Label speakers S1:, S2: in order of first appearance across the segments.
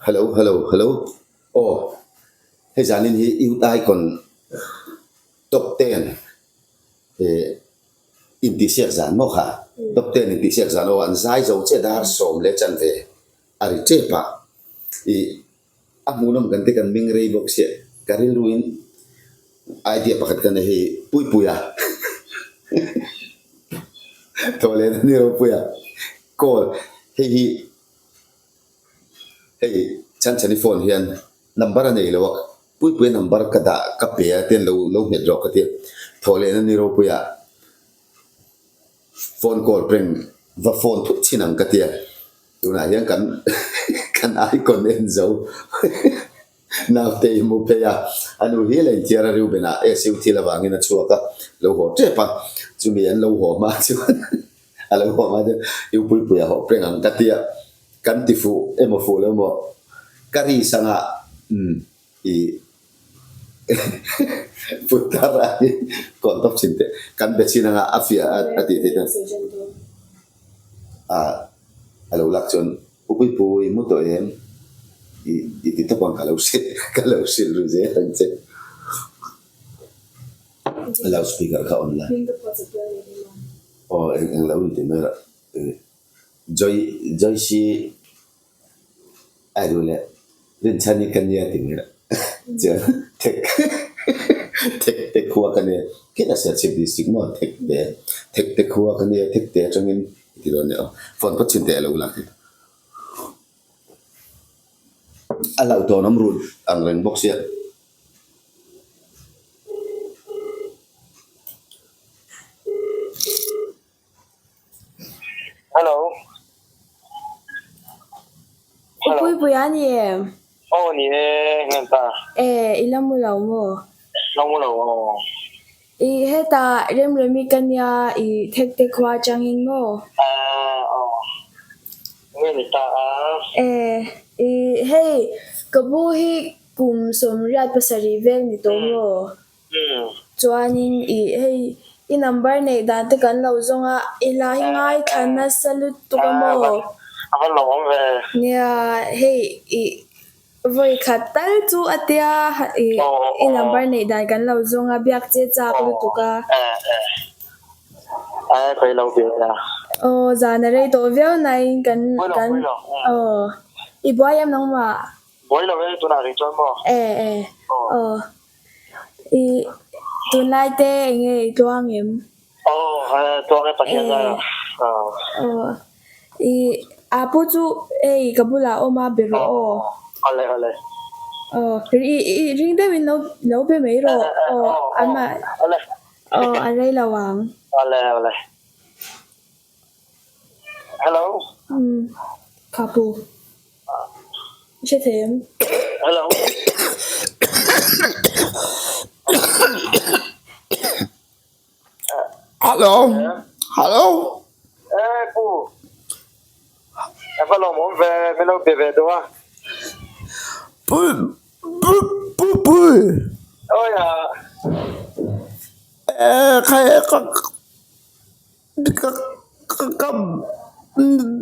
S1: Hello hello hello aw hei zanin hi youth icon top ten eh intihsiak zan maw kha top ten intihsiak zan aw an zai zo chiah dar sawm leh chanve a ri tep a ih A hmuhnawm kan ti kan ming rei bawk sia, ka rilruin idea pakhat ka nei hei Puipuia tawh leh ni Ropuia call hei hi hei Chhanchhani phone hian number a nei lo a, Puipuia number ka dah ka pe a tian lo lo nghet rawh ka ti a, thawh lehna ni Ropuia phone call prank va phone thut chhin ang ka ti a. Tunah hian kan kan icon en zo naute i hmu phei a, a nu hi lei thiar a Reuben-ah SU thil avangin a chhuak a, lo haw tep a, chumi an lo haw hma chuan a lo haw hma chuan i upuipuia hawh peng ang ka tia, kan ti fuh emaw fuh lo emaw ka ri sangah umm i putar a hi kawn tawp chin teh kan be chin anga a fiah a tih theih chuan ah a lo lak chuan Upuipui mu tawh em i i ti tawp ang ka lo hrilh ka lo hrilh ru zel ang che loud speaker kha on la aw eng eng lo in ti mai rawh Joy Joyce A duh leh rinchhan hi ka nia ti mai rawh. Chuan thek thek te khua ka nia khit a Serchhip district maw thek te thek te khua ka nia thek te atangin i ti dawn nia aw phone phawt chhin teh a lo lak hi. A hlauhthawn awm rut ang reng bawk sia.
S2: Hello.
S3: U Puipui a ni em?
S2: Aw ni e, ngen ta.
S3: E, i la mu lo maw?
S2: La mu lo aw.
S3: I hetah Remremi ka nia i Thekte khua atangin maw?
S2: Eh, aw. Nge ni ta a?
S3: E, i hei ka bu hi kum 87 vel ni tawh maw? Chuanin i hei i number neih dan te kan lo zawng a, i hla hi ngaithla nasa lutuk a maw?
S2: A va lawm ve.
S3: Nia, hei i vawi khat tal chu a tia i i number neih dan kan lo zawng a, biak che chak lutuk a. Aw zan a rei tawh viau nain kan kan aw i buai em nangmah?
S2: Buai lo e tunah rih chuan maw?
S3: E e aw. I tunlai te eng nge i tluang em?
S2: Aw tluang e Pathian zai ah.
S3: Aw i a pu chu hei ka bulah awm a be rawh aw.
S2: Awle awle.
S3: Aw i i ring deuhin lo lo be mai rawh aw amah aw a rei lo ang.
S2: Awle awle. Hello.
S3: Umm kha pu. I hre thei em?
S2: Hello.
S1: Hello. Hello.
S2: Eh pu. Ka lawm awm ve min lo be ve duh a.
S1: Pu pu pu pu.
S2: Oi a.
S1: Eh kha ka Ka ka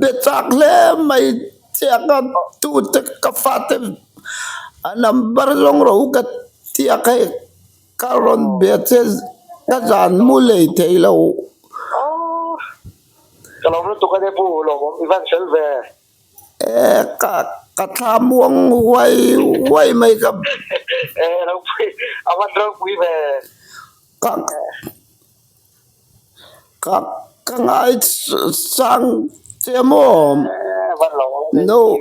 S1: be chak hle mai che a ka tute ka fate a number zawng rawh u ka ti a hei ka rawn bia che ka zan mu lei thei lo.
S2: Ka lawm lutuk a nia pu lawmawm i van fel ve.
S1: E ka ka thla muang huai huai mai ka.
S2: E ropui a van ropui ve.
S1: Ka. Ka ka ngai sang che maw? No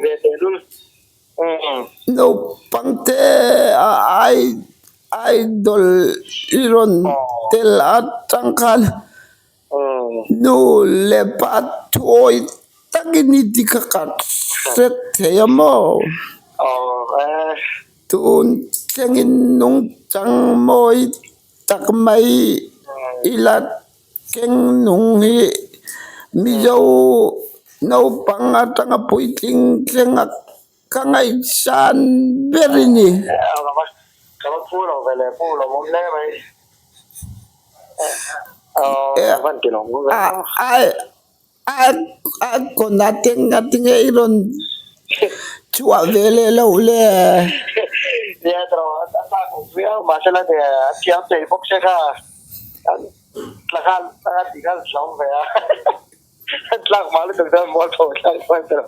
S1: naupang te a ai idol i rawn tel atang khan nu leh pa thuawi takin i ti kha ka hre thei a maw? Tun thlengin nungchang mawi Tak mai ila keng nung hi Mizo naupang atanga puitling tlenga ka ngaihsan ber i ni.
S4: A kawnah te ngatinge i rawn chhuah ve leh loh le?
S2: Nia tawh a tlak awm viau mahse la nia a thiam thei bawk se kha tla nghal a ti nghal hlawm ve a a tlak mah lutuk chuan mual tho thlak chuan ka lo.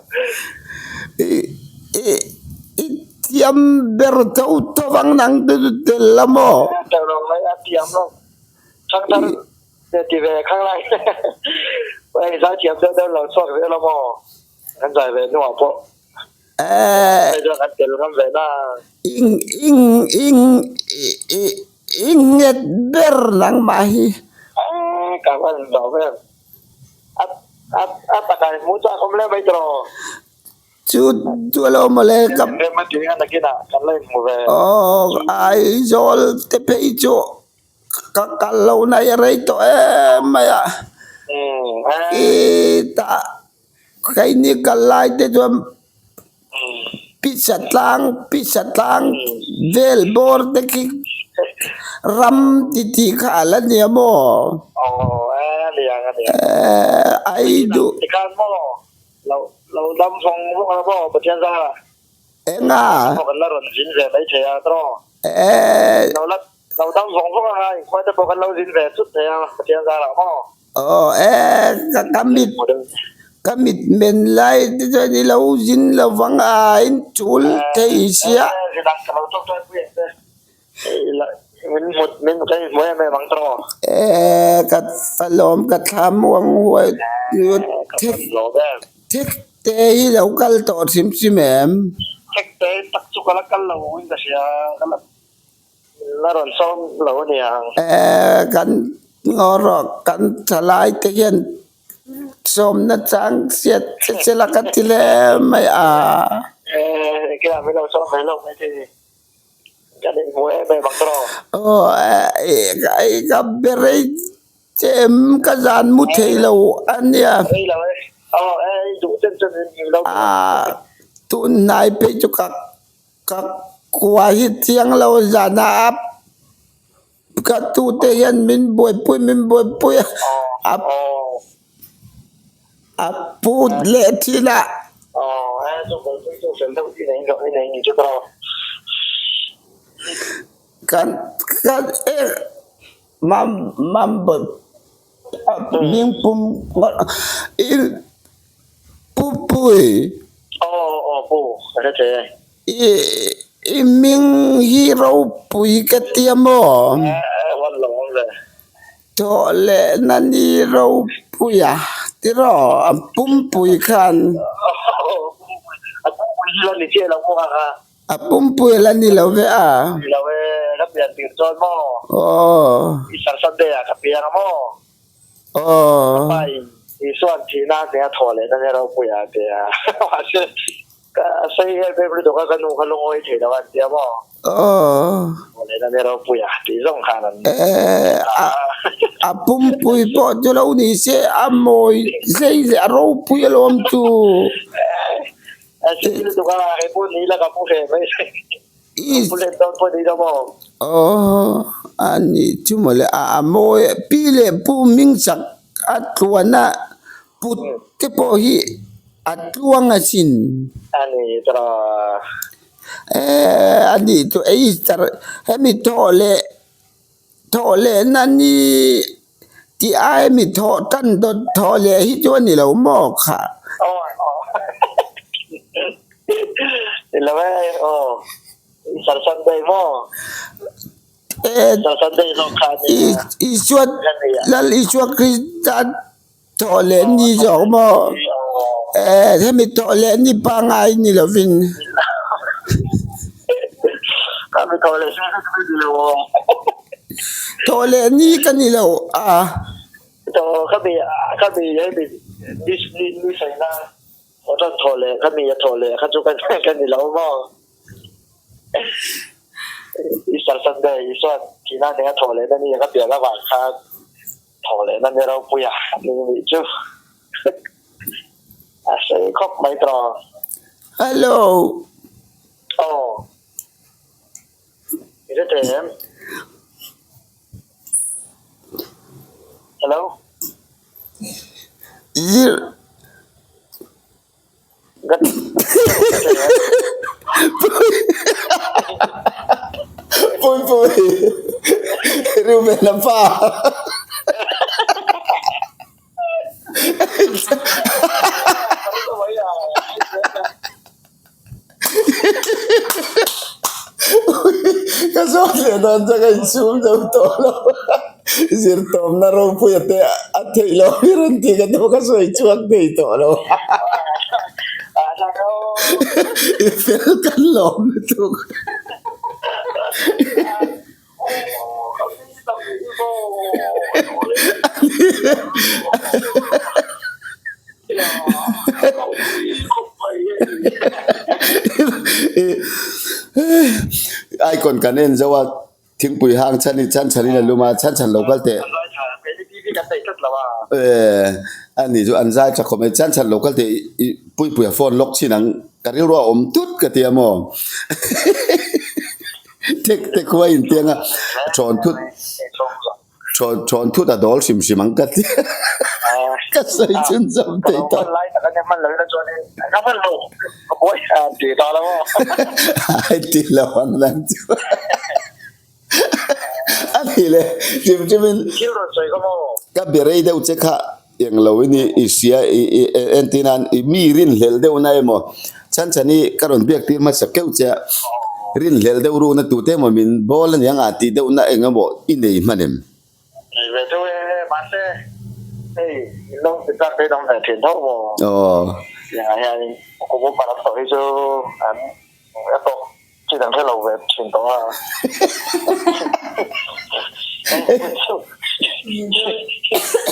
S4: I thiam ber tho tho vang nang te chu tel la maw?
S2: Tel lo mai a thiam lo thangthar Te ti ve khang lai hei zai thiam deuh deuh lo chhuak zel a maw kan zai ve hnuah pawh hei chuan kan tel ngam ve na.
S4: Ing ing ing i nghet ber nangmah hi.
S2: Ka hman lo em a a a takah i hmuh chak awm le mai tawh.
S4: Chu chu a lo mawle ka.
S2: Rem a ti a nakinah kan la inhmu ve.
S4: Aw Aizawl te phei chu Ka kal lo na i rei tawh em mai a, i tah keini kal lai te chuan pisa tlang pisa tlang vel bawr te khi ram ti tih kha a la nia maw? Ai duh. Enga?
S2: Lo dam vawng vawng a, inkhawih te pawh kan lo zin ve chut thei a, Pathian zarah maw?
S4: Aw e, ka ka mit ka mit men lai te chuan i lo zin lo vang a, in chul thei sia.
S2: E, zin ang ka lo tawk tawk pui ang che. Min hmut min ka inhmu em em ang tawh.
S4: E, ka lawm ka thlam uang huai thek thek te hi lo kal tawh hrim hrim em?
S2: Thek te tak chu ka la kal lo in ka hria, ka la La rawn sawm lo a ni ang.
S4: Eh, kan ngaw rawh, kan thalai te hian sawmna chang chiat che che la ka ti hle mai a.
S2: Eh, engkim ah min lo sawm ve lawk mai thei. Kan inhmu em em ang tawh.
S4: Aw, eh, ka be rei che em, ka zan mu thei lo a nia.
S2: Rei lo e. Aw, eh, i duh chen chen in lo.
S4: Ah, tunhnai phei chu ka Ka kua hi chiang lo zan a ka tute hian min buaipui min buaipui a a put leh thin a. Kan kan e mam mam hmingpum i pupui. I hming hi ropui ka tia maw? Thawh leh na ni ropui a tiraw a pumpui khan. A pumpui la ni lo ve a. Aw. Aw.
S2: Ka sawi hian pek lutuk a ka nu kha lungawi thei lo a an tia maw?
S4: Aw.
S2: Awle na ropui a tih zawng khan an
S4: Eh a a pumpui pawh chu lo ni se a mawi hlei leh a ropui alawm chu.
S2: Eh a sawi lutuk a kei pawh ni ila ka pu ve mai
S4: I
S2: pu let dawn pawh ni lo maw?
S4: Aw a nih chu mawle a a mawi pi leh pu hming chak a tluan a put te pawh hi a tluang asin.
S2: A ni tawh.
S4: Eh a ni chu Easter hemi thawh leh thawh leh na ni tih ai hemi thawh tan dawt thawh leh hi chu a ni lo maw kha.
S2: Aw aw ni lo e aw Easter Sunday maw.
S4: Isua Lal Isua Krista thawh leh ni zawk maw? Eh, hemi thawh leh ni pangngai ni lovin. Thawh leh ni ka ni lo a.
S2: Easter Sunday Isuan thihna nena thawh lehna ni ka pian avang khan thawh lehna ni ropui a ni nih chu a sei khawp mai tawh.
S4: Hello.
S2: Aw. I hre thei em? Hello.
S1: Zir. Pui pui. Reuben a pa. Ka zawt leh dawn chuan ka insum deuh tawh lo zirtawmna ropuia te a theih loh hi rawn tih ka tum a ka sawi chhuak thei tawh lo i fel kan lawm lutuk. Icon kan en zo a thingpui hang chhan in chhan chhan in a lum a chhan chhan lo kal teh a ni chu an zai tha khawp mai chhan chhan lo kal teh i puipuia phone lawk chin ang ka rilru a awm tut ka tia maw. Tek tek huai in tiang a thawn thut thawn thawn thut a dawl hrim hrim ang ka ti ka sawi chhun zawm thei tawh. Ai ti lo ang lang chu a ni le hrim hrim in ka be rei deuh che kha eng lo in i hria i i entir nan i mi rinhlelh deuh na emaw chhan chhan hi ka rawn biak tir hmasa keuh che a rinhlelh deuh rukna tute emaw min bawl a niang ah tih deuh na eng emaw i nei hman em?
S2: Nei ve deuh e mahse hei min lo ti chak phei dang ve thin tho maw?
S1: Aw.
S2: Tiangah hianin kum upa lam tawh hi chu an a tawk. Chi dang hre lo ve thin tawh a.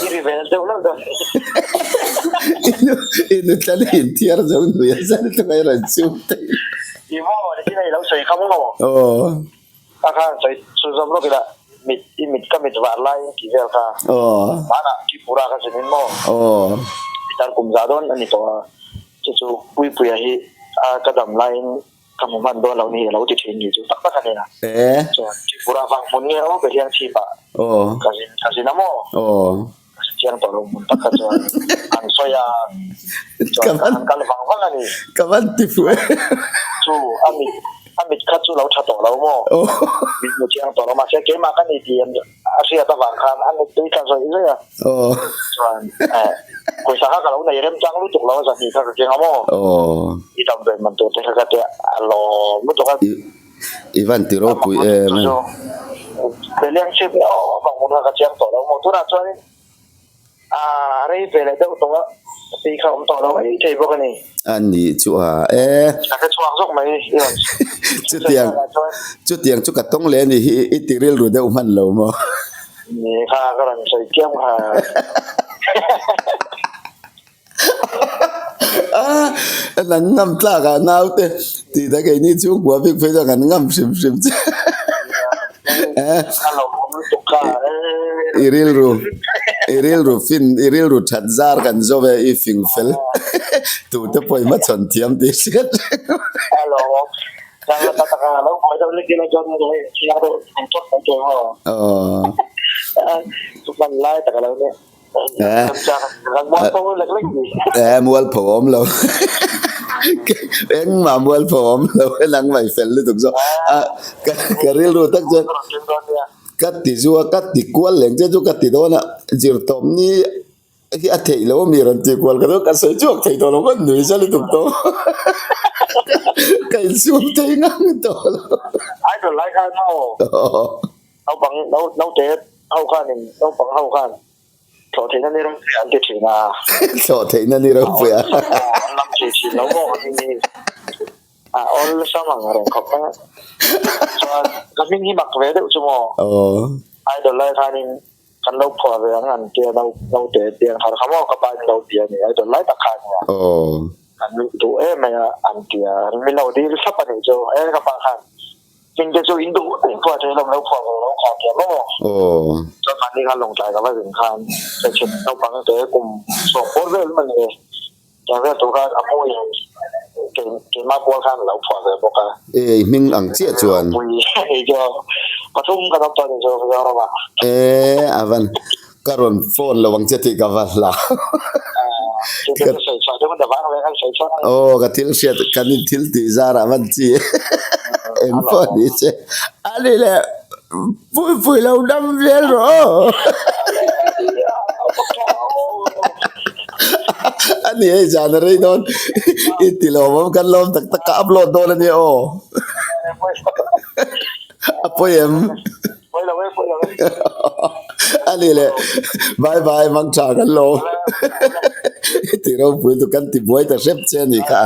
S2: I ri ve deuh hlauh dawn.
S1: I nutla na inthiar zo nui a zan tluk a i rawn chhum thei.
S2: I maw ni chin a i lo sawi kha maw?
S1: Aw.
S2: A khan sawi chhunzawm lawk ila mit i mit ka mit var lai tih vel kha.
S1: Aw.
S2: Hmanah Tripura kha zin in maw?
S1: Aw.
S2: Pitar kum za dawn a ni tawh a. Chu chu Puipuia hi a ka dam laiin Ka hmu hman dawn lo ni a lo ti thin ni chu tak tak a nia.
S1: E.
S2: Chuan Tripura vang hmun nge aw Pathian chhip ah.
S1: Aw.
S2: Ka zin ka zin a maw?
S1: Aw.
S2: Ka hre chiang tawh lo hmun tak kha chuan an sawi a chuan ka han kal vang vang a ni.
S1: Ka van ti fuh e.
S2: Chu a mit a mit kha chu lo tha tawh lo maw?
S1: Aw.
S2: Mit hmu chiang tawh lo mahse keimah ka ni tih a hriat avang khan a mit tui tla zawih zawih a.
S1: Aw.
S2: Chuan eh pawisa kha ka lo nei remchang lutuk lo a zahnih kha ka keng a maw?
S1: Aw.
S2: I damdawi man tur te kha ka tia a lawm lutuk a.
S1: I i van ti ropui em em.
S2: Beliang chhip hi aw vang hmun kha ka chiang tawh lo maw? Tunah chuanin A rei ve leh deuh tawh a, tui kha awm tawh lo mai thei bawk a ni.
S1: A nih chu a e.
S2: Ka hre chhuak zawk mai i rawn
S1: Chutiang chutiang chu ka tawng leh a ni hi i ti rilru deuh hman lo maw?
S2: Ni kha ka rawn sawi chiam kha.
S1: A nang ngam tlak ah naute tih ta keini chhungkua bik phei chuan kan ngam hrim hrim che. I rilru i rilru fin i rilru that zar kan zawm e i fing fel tute pawh i hmachhawn thiam tih hriat reng. Aw. Eh mualpho awm lo engmah mualpho awm lo e nang mai fel lutuk zawk a ka rilru tak chuan ka ti zu a ka ti kual leng che chu ka ti dawn a zirtawp ni hi a theih lo ami rawn ti kual ka ka sawi chhuak thei tawh lo ka nui za lutuk tawh ka insum thei ngang tawh lo.
S2: Naupang naute ho khanin naupang ho khan thlawh theihna ni ropui an ti thin a.
S1: Thlawh theihna ni ropui a.
S2: An lam thei thin lo maw ka hming hi. A awlsam ang reng khawp mai a. Chuan ka hming hi mak ve deuh chu maw.
S1: Aw.
S2: Idol lai khanin kan lo phuah ve ang an tia naute piang thar kha maw ka pa in lo ti a ni idol lai tak kha a nia.
S1: Aw.
S2: Kan duh em mai a an tia min lo dil thlap a nih chu e ka pa khan. Hming te chu in duh in phuah thei lawm lo phuah ve lo kha tia maw.
S1: Aw.
S2: Chuan mahni khan lawngtlai ka va zin khan hmeichhe naupang te kum sawm pawl vel man e tiang vel tur khan a pu in kei keimah pawl khan a lo phuah ve bawk a.
S1: Ei hming ang chiah chuan.
S2: Pui hei chu pathum kan awm tawh ni chu Mizoram ah.
S1: E a van ka rawn phone lo ang che tih ka va hlau. Aw ka thil hriat kan in thil tih zarah van chi eng pawh ni che a ni le pui pui lo dam vel rawh aw a ni hei zan a rei dawn i ti lawmawm kan lawm tak tak ka upload dawn a nia aw a pawi em. A ni le bye bye mang tha kan lo ti ropui tu kan ti buai ta hrep che a ni kha.